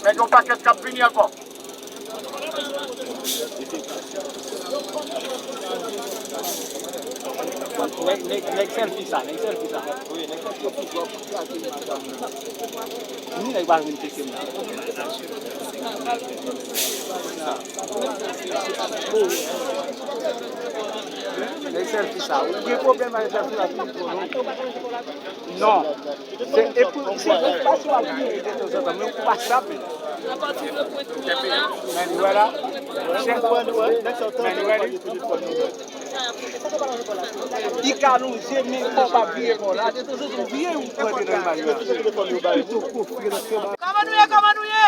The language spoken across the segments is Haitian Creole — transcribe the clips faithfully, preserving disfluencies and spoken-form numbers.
Men gen yon pakèt k ap vini ankò. Nèg, nèg, nèg sèlfi sa, nèg sèlfi sa. Wi, nèg sèlfi sa. Ni nèg pa vin tcheke m la. Nèg sèlfi sa. Ou gen pwoblèm avèk sèlfi la, tou non. Non. Se, e pou, se okipasyon ap vini detanzantan, men ou pa sape. Apati de pwen twa la. Men ou wè la. Men ou wè li. Li ka lonje, men kò pa vire bò la. Detanzantan, ou vire, ou pran de nan imaj la. Kòman nou ye, kòman nou ye?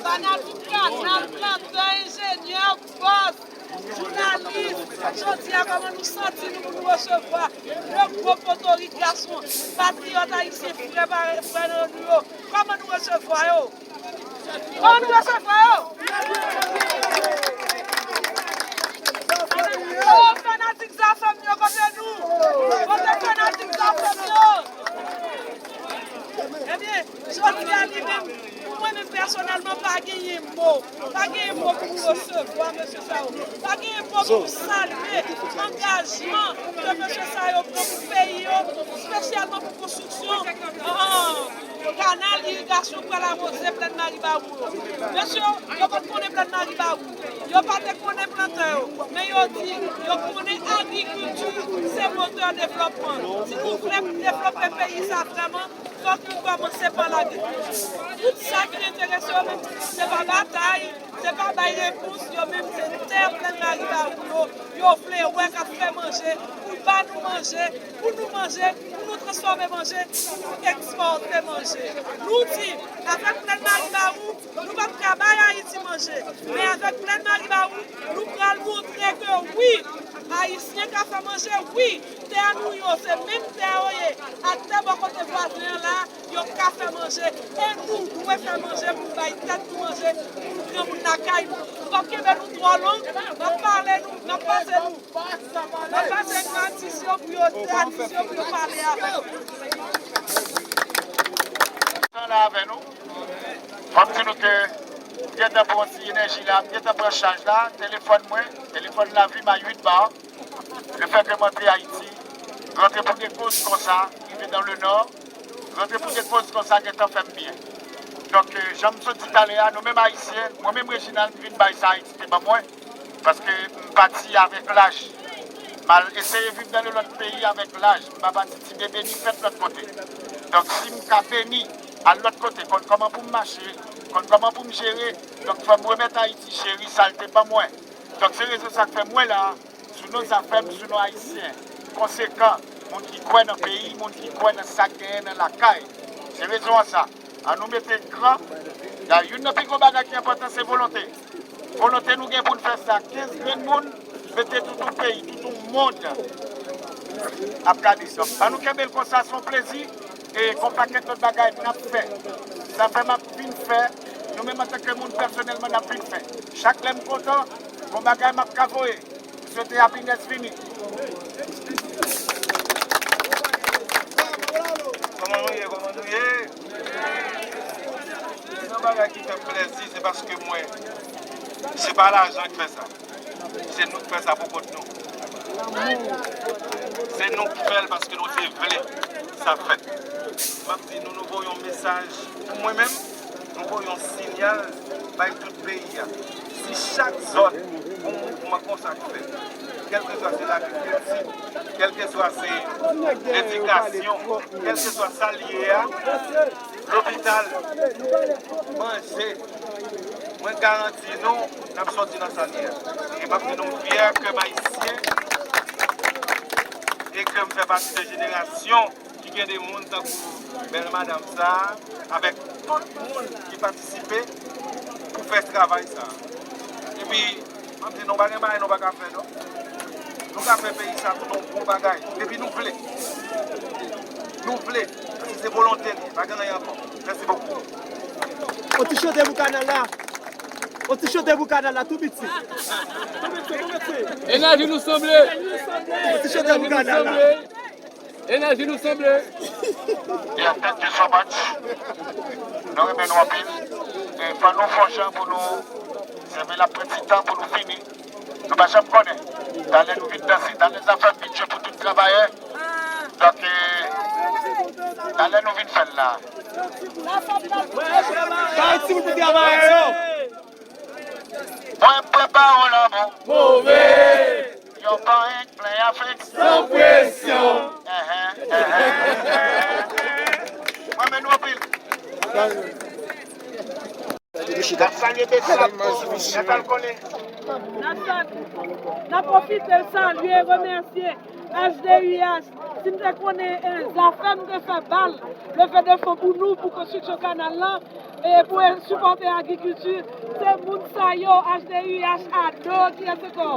Fanatik Kanal, plantè, enjenyè, bòs. Jounalis, jodi a, kòman nou santi nou pou nou resevwa de gwo potorik gason, patriyòt ayisyen, frè parèy, frè nan nou yo? Kòman nou resevwa yo? Kòman nou resevwa yo? O, fanatik Zafèm yo, kote nou? Kote fanatik Zafèm yo? Ebyen, jodi a li menm, mwen menm pèsonèlman, pa genyen mo. Pa genyen mo pou nou resevwa mesye sa yo. Pa genyen mo pou nou salye angajman ke mesye sa yo pran pou peyi yo, espesyalman pou konstriksyon, ah, kanal irigasyon Pral Awoze Plèn Maribawou yo. Mesye yo, yo pa t konnen Plèn Maribawou. Yo pa te konnen plantè yo. Men yo di, yo konnen agrikilti se motè devlòpman. Si nou vle devlope peyi sa vrèman, fòk nou kòmanse pa lagrikilti. Tout sa ki enterese yo menm, se pa batay, se pa bay repons, yo menm se tè Plèn Maribawou yo, yo vle wè k ap fè manje, pou ba nou manje, pou nou manje, pou nou transfòme manje, pou nou ekspòte manje. Nou di, avèk Plèn Maribawou, nou p ap ka bay Ayiti manje. Men avèk Plèn Maribawou, nou pral montre ke wi, Ayisyen ka fè manje, wi, tè nou yo, se menm tè yo ye, ak tè bò kote vwazen an la, yo ka fè manje. E nou dwe fè manje pou nou bay tèt nou manje, pou nou granmoun lakay nou. M p ap kenbe nou twò long, m ap pale nou, m ap pase nou. M ap pase nou atis yo pou yo, atis yo pou yo pale avèk nou. Tan la avè nou. Fò m di nou ke m gentan pran ti enèji la, m gentan pran chaj la, telefòn mwen, telefòn lavi m a uit ba. Lefètke m antre Ayiti, rantre pou de koz konsa, rive nan le nò, rantre pou de koz konsa gentan fè m byen. Donk, euh, jan m sot di talè a, nou menm Ayisyen, mwen menm Reginald, m vin bay sa Ayiti te ban mwen. Paske m pati avèk laj. M al eseye viv nan yon lòt peyi avèk laj. M pa pati ti bebe ni fèt lòt kote. Donk, si m ka beni al lòt kote, konn kòman pou m mache, konn kòman pou m jere, donk, fò m remèt Ayiti cheri sa l te ban mwen. Donk, se rezon sa k fè mwen la, sou non Zafèm, sou non Ayisyen konsekan, moun ki kwè nan peyi, moun ki kwè nan sa k genyen nan lakay. Se rezon an sa. An nou mete kran. Dayè, youn nan pi gwo bagay ki enpòtan, se volonte. Volonte nou gen pou n fè sa, kenz grenn moun, mete tout yon peyi, tout yon mond ap gade. Donk, an nou kenbe l konsa, se yon plezi. E gon pakèt lòt bagay n ap fè. Zafèm ap vin fè, nou menm antanke moun pèsonèlman n ap vin fè. Chak lè m kontan, gon bagay m ap ka voye. M swete happiness vini. Kòman nou ye? Kòman nou ye? Yon bagay ki fè m plezi, se paske mwen, se pa lajan k fè sa. Se nou k fè sa pou kont nou. Se nou k fè l paske nou te vle sa fèt. M ap di nou, nou voye yon mesaj pou mwen menm, nou voye yon siyal bay tout peyi a. Si chak zòn, yon mouvman konsa k fèt, kèlkeswa se lagrikilti, kèlkeswa se ledikasyon, kèlkeswa sa l ye a, lopital, manje, mwen garanti nou, n ap sòti nan sa n ye a. E m ap di nou, m fyè ke m ayisyen e ke m fè pati de jenerasyon ki gen de moun tankou bèl madanm sa a, avèk tout moun ki patisipe pou fè travay sa a. Epi, m ap di nou, pa gen bagay nou pa ka fè, non. Nou ka fè peyi sa tounen yon bon bagay. Depi nou vle. Nou vle. Paske se volonte nou ye. Pa gen anyen ankò. Mèsi bokou. On ti chante pou kanal la. On ti chante pou kanal la, tou piti. Tou piti, tou piti. Enèji nou sanble. On ti chante pou kanal la. Enèji nou sanble. Yeah, thank you so much. Nou renmen nou anpil. E fò nou fè yon jan pou nou, sèvi l ap pran ti tan pou nou fini. Nou pa janm konnen. Talè nou vin danse, talè zafè bidjè pou tout travayè. Donk, e, talè nou vin fè l la. Bay ti moun pou travayè yo. Mwen prepare yon lanmou. Move. Yon panyèt plen avèk. San presyon. Enhen, enhen, enhen. Mwen men nou anpil. N ap salye mesye. N ap al konnen. N ap sa-, n ap pwofite salye, remèsye H D U H. Si m te konnen, eh, Zafèm te fè bal, leve de fon pou nou, pou konstriksyon kanal lan, e pou sipòte agrikilti, se moun sa yo, H D U H, Ado, kiyès ankò?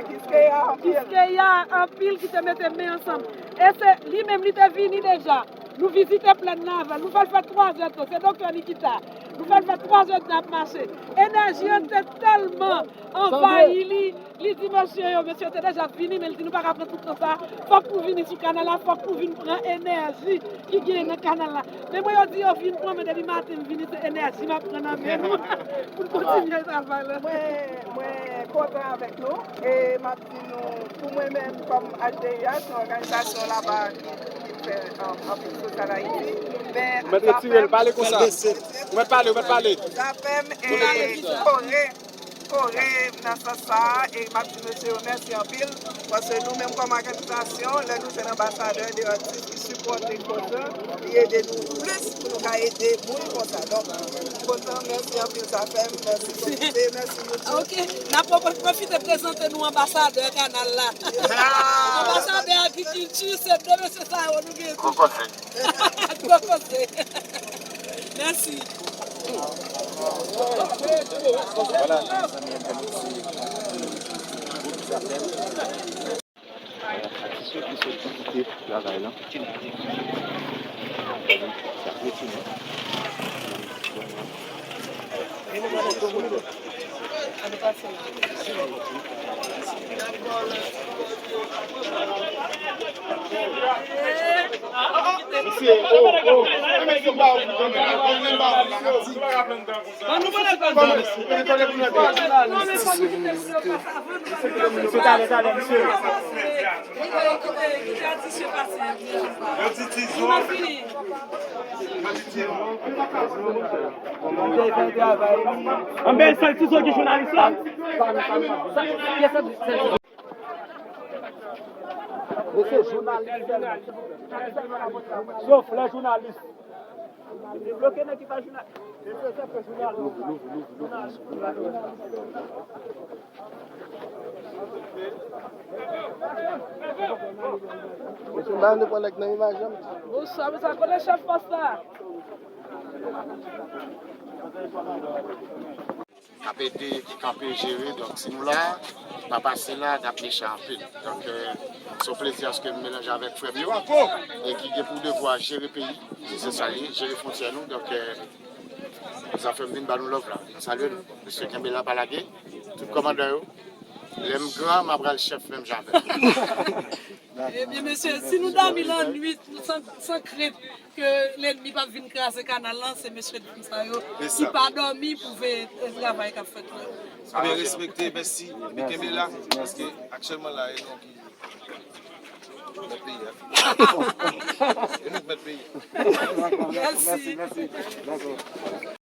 Kiskeya anpil. Kiskeya anpil ki te mete men ansanm. E se li menm, li te vini deja. Nou vizite plèn nan avè l. Nou fè l fè twa zè tan. Se doktè Nikita. Nou fè l fè twa zè tan ap mache. Enèji an te tèlman anvayi li. Li di mesye yo, mesye yo te deja vini, men li di nou pa ka pran tout tan sa. Fòk nou vini sou kanal la, fòk nou vin pran enèji ki genyen nan kanal la. Men mwen yo di yo vin pran, men depi maten m vini, se enèji m ap pran nan men nou pou n kontinye travay la. Mwen, mwen kontan avèk nou, e m ap di nou, pou mwen menm, kòm H D U H, yon òganizasyon laba ki, ki fè, um, anpil sosyal Ayiti, men mèt retire l, pale konsa. Ou mèt pale, ou mèt pale. Zafèm e Kore. Kore nan sans sa a, e m ap di mesye yo mèsi anpil, paske nou menm kòm òganizasyon, lè nou jwenn anbasadè de atis ki sipòte koz lan, li ede nou plis pou nou ka ede moun konsa. Donk, kontan, mèsi anpil Zafèm, mèsi komite, mèsi nou tout. Ok, n ap pwofite prezante nou anbasadè kanal la. Anbasadè agrikilti, se de mesye sa yo nou gen. Gwo koze. Gwo koze. Mèsi. Vwala, mezanmi, entènot, se gwoup Zafèm. Atis yo ki sot vizite travay lan. Gade, y ap retounen. Mesye, oh, oh, e mesye, ba ou, ba ou, ba ou, ba ou, ba ou. Mesye, talè, talè, mesye. Ann bèl sal Tizo ki jounalis la. Mesye jounalis sèlman. Sof lè jounalis. Debloke nèg ki pa jounalis. Mesye, m pa vle pran nèg nan imaj lan. Bonswa, bonswa. Kote chèf pòs la? K ap ede, ki kanpe, jere. Donk, si nou la, pa pase la, n ap meche anpil. Donk, euh, se yon plezi aske m melanje avèk frè m yo, e ki gen pou devwa jere peyi, se sa l ye, jere fwontyè nou. Donk, euh, Zafèm vin ba nou love la. Nou salye nou. Mesye, kenbe la, pa lage. Tout kòmandan yo. Lè m gran, m a pral chèf menm jan avèk yo. Ebyen, mesye, si nou dòmi lannwit, san, san krent ke lènmi p ap vin kraze kanal lan, se mesye dam sa yo ki pa dòmi pou veye travay k ap fèt la. Ebyen, respekte, mèsi, epi kenbe la, paske aktyèlman la, e nou ki mèt peyi a. E nou ki mèt peyi a. Mèsi.